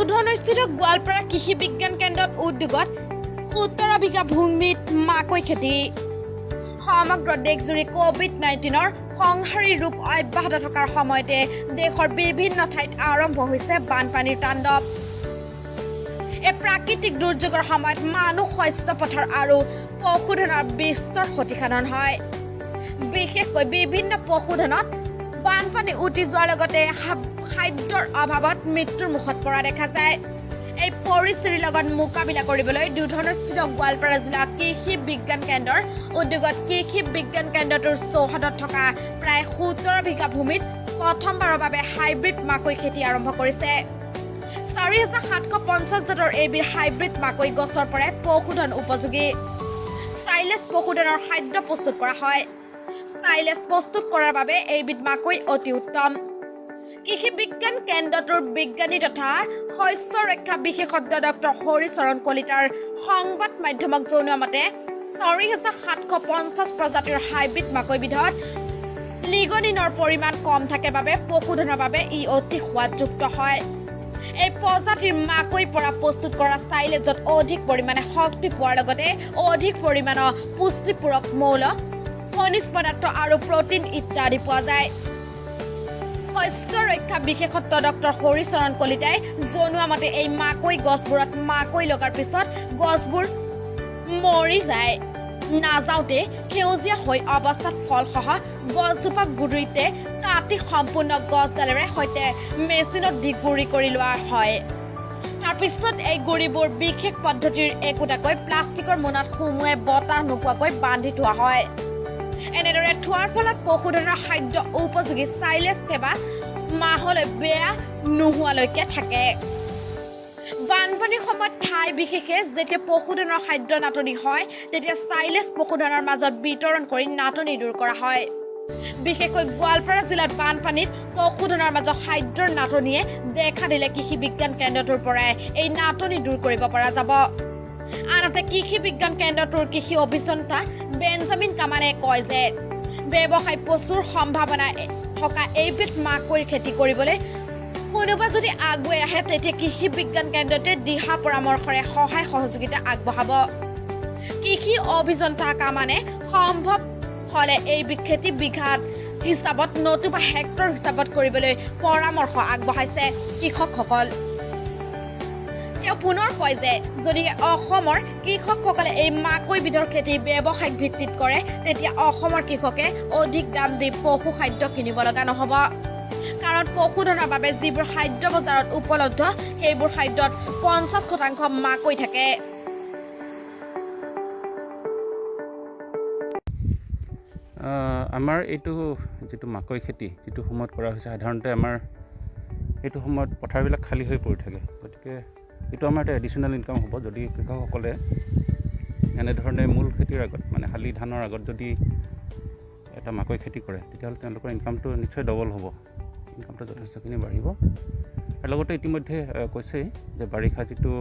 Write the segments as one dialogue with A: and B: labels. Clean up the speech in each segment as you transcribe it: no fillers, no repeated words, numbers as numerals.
A: দুধনৈস্থিত গোৱালপাৰা কৃষি বিজ্ঞান কেন্দ্ৰত উদ্যোগত 17 বিঘা ভূমিত মাকৈ খেতি। সমগ্ৰ দেশজুৰি কভিড-19ৰ সংহাৰী ৰূপ অব্যাহত থকাৰ সময়তে দেশৰ বিভিন্ন ঠাইত আৰম্ভ হৈছে বানপানীৰ তাণ্ডৱ। এই প্ৰাকৃতিক দুৰ্যোগৰ সময়ত মানুহ, শস্য পথাৰ আৰু পশুধনৰ বিস্তৰ ক্ষতিসাধন হয়। বিশেষকৈ বিভিন্ন পশুধনত বানপানী উটি যোৱাৰ লগতে খাদ্যৰ অভাৱত মৃত্যুৰ মুখত পৰা দেখা যায়। এই পৰিস্থিতিৰ লগত মোকাবিলা কৰিবলৈ দুধনস্থিত গোৱালপাৰা জিলা কৃষি বিজ্ঞান কেন্দ্ৰৰ উদ্যোগত কৃষি বিজ্ঞান কেন্দ্ৰটোৰ চৌহদত থকা প্ৰায় 17 বিঘা ভূমিত প্ৰথমবাৰৰ বাবে হাইব্ৰিড মাকৈ খেতি আৰম্ভ কৰিছে। 4750 জাতৰ এইবিধ হাইব্ৰিড মাকৈ গছৰ পৰাই পশুধন উপযোগী চাইলেজ পশুধনৰ খাদ্য প্ৰস্তুত কৰা হয়। চাইলেজ প্ৰস্তুত কৰাৰ বাবে এইবিধ মাকৈ অতি উত্তম। কৃষি বিজ্ঞান কেন্দ্ৰটোৰ বিজ্ঞানী তথা শস্য ৰক্ষা বিশেষজ্ঞ ডক্টৰ হৰিচৰণ কলিতাৰ সংবাদ মাধ্যমক জনোৱা মতে, 4750 প্ৰজাতিৰ হাইব্ৰিড মাকৈবিধত লিগনিনৰ পৰিমাণ কম থাকে বাবে পশুধনৰ বাবে ই অতি সোৱাদযুক্ত হয়। এই প্ৰজাতিৰ মাকৈৰ পৰা প্ৰস্তুত কৰা চাইলেজত অধিক পৰিমাণে শক্তি পোৱাৰ লগতে অধিক পৰিমাণৰ পুষ্টিপূৰক মৌল, খনিজ পদাৰ্থ আৰু প্ৰটিন ইত্যাদি পোৱা যায়। শস্য ৰক্ষা বিশেষজ্ঞ ডক্টৰ হৰিচৰণ কলিতাই জনোৱা মতে, এই মাকৈ গছবোৰত মাকৈ লগাৰ পিছত গছবোৰ মৰি যায় নাযাওঁতে সেউজীয়া হৈ অৱস্থাত ফলসহ গছজোপা গুৰিতে কাটি সম্পূৰ্ণ গছডালেৰে সৈতে মেচিনত দি গুৰি কৰি লোৱা হয়। তাৰপিছত এই গুৰিবোৰ বিশেষ পদ্ধতিৰ একোটাকৈ প্লাষ্টিকৰ মোনাত সুমুৱাই বতাহ নোপোৱাকৈ বান্ধি থোৱা হয়। এনেদৰে থোৱাৰ ফলত পশুধনৰ খাদ্য উপযোগী চাইলেজ কেইবা মাহলৈ বেয়া নোহোৱালৈকে থাকে। বানপানীৰ সময়ত ঠাই বিশেষে যেতিয়া পশুধনৰ খাদ্য নাটনি হয়, তেতিয়া চাইলেজ পশুধনৰ মাজত বিতৰণ কৰি নাটনি দূৰ কৰা হয়। বিশেষকৈ গোৱালপাৰা জিলাত বানপানীত পশুধনৰ মাজত খাদ্যৰ নাটনিয়ে দেখা দিলে কৃষি বিজ্ঞান কেন্দ্ৰটোৰ পৰাই এই নাটনি দূৰ কৰিব পৰা যাব। আনহাতে কৃষি বিজ্ঞান কেন্দ্ৰটোৰ কৃষি অভিযন্তা বেঞ্জামিন কামানে কয় যে ব্যৱসায় প্ৰচুৰ সম্ভাৱনা থকা এইবিধ মাকৈৰ খেতি কৰিবলৈ কোনোবা যদি আগুৱাই আহে, তেতিয়া কৃষি বিজ্ঞান কেন্দ্ৰটোৱে দিহা পৰামৰ্শৰে সহায় সহযোগিতা আগবঢ়াব। কৃষি অভিযন্তা কামানে সম্ভৱ হলে এইবিধ খেতি বিঘাত হিচাপত নতুবা হেক্টৰ হিচাপত কৰিবলৈ পৰামৰ্শ আগবঢ়াইছে কৃষকসকল। তেওঁ পুনৰ কয় যে যদি অসমৰ কৃষকসকলে এই মাকৈবিধৰ খেতি ব্যৱসায়িক ভিত্তিত কৰে, তেতিয়া অসমৰ কৃষকে অধিক দাম দি পশু খাদ্য কিনিব লগা নহ'ব। কাৰণ পশুধনৰ বাবে যিবোৰ খাদ্য বজাৰত উপলব্ধ, সেইবোৰ খাদ্যত 50% মাকৈ থাকে।
B: আমাৰ এইটো যিটো মাকৈ খেতি যিটো সময়ত কৰা হৈছে, সাধাৰণতে আমাৰ এইটো সময়ত পথাৰবিলাক খালী হৈ পৰি থাকে। গতিকে এইটো আমাৰ এটা এডিশ্যনেল ইনকাম হ'ব, যদি কৃষকসকলে এনেধৰণে মূল খেতিৰ আগত, মানে শালি ধানৰ আগত যদি এটা মাকৈ খেতি কৰে, তেতিয়াহ'লে তেওঁলোকৰ ইনকামটো নিশ্চয় ডবল হ'ব, ইনকামটো যথেষ্টখিনি বাঢ়িব। আৰু লগতে ইতিমধ্যে কৈছেই যে বাৰিষা যিটো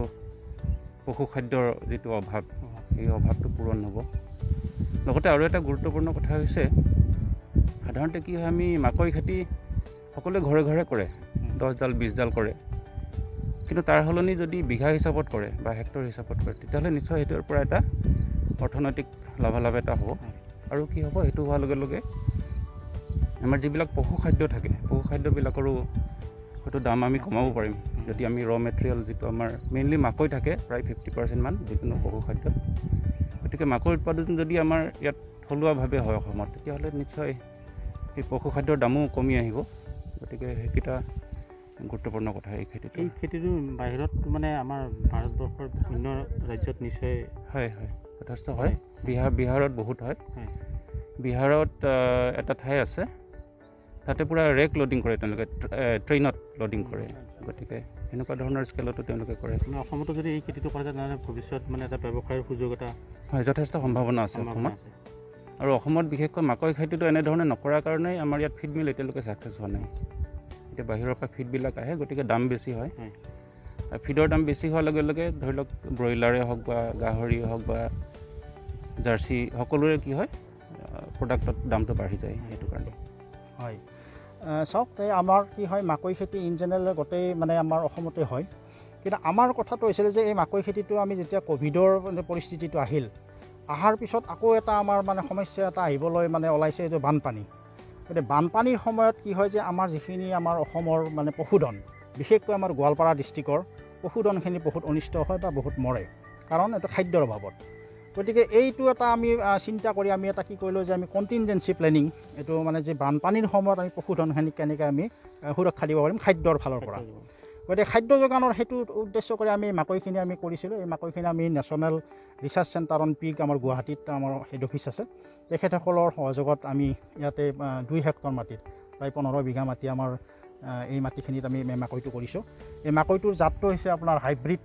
B: পশু খাদ্যৰ যিটো অভাৱ, সেই অভাৱটো পূৰণ হ'ব। লগতে আৰু এটা গুৰুত্বপূৰ্ণ কথা হৈছে, সাধাৰণতে কি হয়, আমি মাকৈ খেতি সকলোৱে ঘৰে ঘৰে কৰে, 10 ডাল 20 ডাল কৰে। কিন্তু তাৰ সলনি যদি বিঘা হিচাপত কৰে বা হেক্টৰ হিচাপত কৰে, তেতিয়াহ'লে নিশ্চয় সেইটোৰ পৰা এটা অৰ্থনৈতিক লাভালাভ এটা হ'ব। আৰু কি হ'ব, সেইটো হোৱাৰ লগে লগে আমাৰ যিবিলাক পশু খাদ্য থাকে, পশু খাদ্যবিলাকৰো হয়তো দাম আমি কমাব পাৰিম, যদি আমি ৰ মেটেৰিয়েল যিটো আমাৰ মেইনলি মাকৈ থাকে প্ৰায় 50%মান যিকোনো পশু খাদ্যত। গতিকে মাকৈ উৎপাদন যদি আমাৰ ইয়াত থলুৱাভাৱে হয় অসমত, তেতিয়াহ'লে নিশ্চয় এই পশু খাদ্যৰ দামো কমি আহিব। গতিকে সেইকেইটা গুৰুত্বপূৰ্ণ কথা এই খেতিটো।
C: এই খেতিটো বাহিৰত, মানে আমাৰ ভাৰতবৰ্ষৰ বিভিন্ন ৰাজ্যত নিশ্চয়
B: হয়, যথেষ্ট হয়। বিহাৰত বহুত হয়। বিহাৰত এটা ঠাই আছে, তাতে পূৰা ৰেক লোডিং কৰে তেওঁলোকে, ট্ৰেইনত লোডিং কৰে। গতিকে সেনেকুৱা ধৰণৰ স্কেলতো তেওঁলোকে কৰে।
C: মানে অসমতো যদি এই খেতিটো কৰা যায়, তেনেহ'লে ভৱিষ্যত মানে এটা ব্যৱসায়ৰ সুযোগ এটা
B: হয়, যথেষ্ট সম্ভাৱনা আছে
C: সম্ভাৱনা
B: অসমত।
C: আছে।
B: আৰু অসমত বিশেষকৈ মাকৈ খেতিটো এনেধৰণে নকৰাৰ কাৰণেই আমাৰ ইয়াত ফিড মিল এতিয়ালৈকে ছাকচেছ হোৱা নাই। এতিয়া বাহিৰৰ পৰা ফিডবিলাক আহে, গতিকে দাম বেছি হয়। আৰু ফিডৰ দাম বেছি হোৱাৰ লগে লগে ধৰি লওক ব্ৰইলাৰে হওক বা গাহৰিয়ে হওক বা জাৰ্চি, সকলোৰে কি হয়, প্ৰডাক্টত দামটো বাঢ়ি যায় সেইটো কাৰণে।
D: হয়, চাওক, এই আমাৰ কি হয়, মাকৈ খেতি ইন জেনেৰেল গোটেই মানে আমাৰ অসমতে হয়। কিন্তু কিন্তু আমাৰ কথাটো হৈছিলে যে এই মাকৈ খেতিটো আমি যেতিয়া ক'ভিডৰ মানে পৰিস্থিতিটো আহিল, অহাৰ পিছত আকৌ এটা আমাৰ মানে সমস্যা এটা আহিবলৈ মানে ওলাইছে, এইটো বানপানী। গতিকে বানপানীৰ সময়ত কি হয় যে আমাৰ যিখিনি আমাৰ অসমৰ মানে পশুধন, বিশেষকৈ আমাৰ গোৱালপাৰা ডিষ্ট্ৰিক্টৰ পশুধনখিনি বহুত অনিষ্ট হয় বা বহুত মৰে, কাৰণ এইটো খাদ্যৰ অভাৱত। গতিকে এইটো এটা আমি চিন্তা কৰি আমি এটা কি কৰিলোঁ যে আমি কণ্টিনজেঞ্চি প্লেনিং, এইটো মানে যে বানপানীৰ সময়ত আমি পশুধনখিনিক কেনেকৈ আমি সুৰক্ষা দিব পাৰিম খাদ্যৰ ফালৰ পৰা। গতিকে খাদ্য যোগানৰ সেইটো উদ্দেশ্য কৰি আমি মাকৈখিনি আমি কৰিছিলোঁ। এই মাকৈখিনি আমি National Research Centre on Pig, আমাৰ গুৱাহাটীত আমাৰ হেড অফিচ আছে, তেখেতসকলৰ সহযোগত আমি ইয়াতে 2 হেক্টৰ মাটিত, প্ৰায় 15 বিঘা মাটি আমাৰ, এই মাটিখিনিত আমি মাকৈটো কৰিছোঁ। এই মাকৈটোৰ জাতটো হৈছে আপোনাৰ হাইব্ৰিড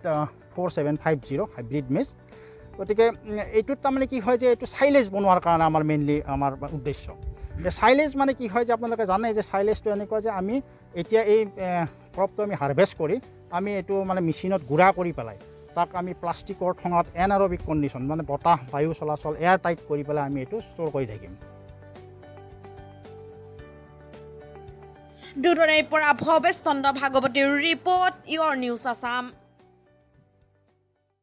D: 4750 হাইব্ৰিড মেজ। গতিকে এইটোত তাৰমানে কি হয় যে এইটো চাইলেজ বনোৱাৰ কাৰণে আমাৰ মেইনলি আমাৰ উদ্দেশ্য। চাইলেজ মানে কি হয় যে আপোনালোকে জানে যে চাইলেজটো এনেকুৱা যে আমি এতিয়া এই ক্ৰপটো আমি হাৰভেষ্ট কৰি আমি এইটো মানে মেচিনত গুড়া কৰি পেলাই তাক আমি প্লাষ্টিকৰ ঠোঙাত এনাৰবিক কণ্ডিশ্যন, মানে বতাহ বায়ু চলাচল এয়াৰ টাইট কৰি পেলাই আমি এইটো ষ্ট'ৰ কৰি থাকিম।
A: দুধনৈৰ পৰা ভৱেশ চন্দ্ৰ ভাগৱতীৰ ৰিপৰ্ট, ইয়ৰ নিউজ আছাম।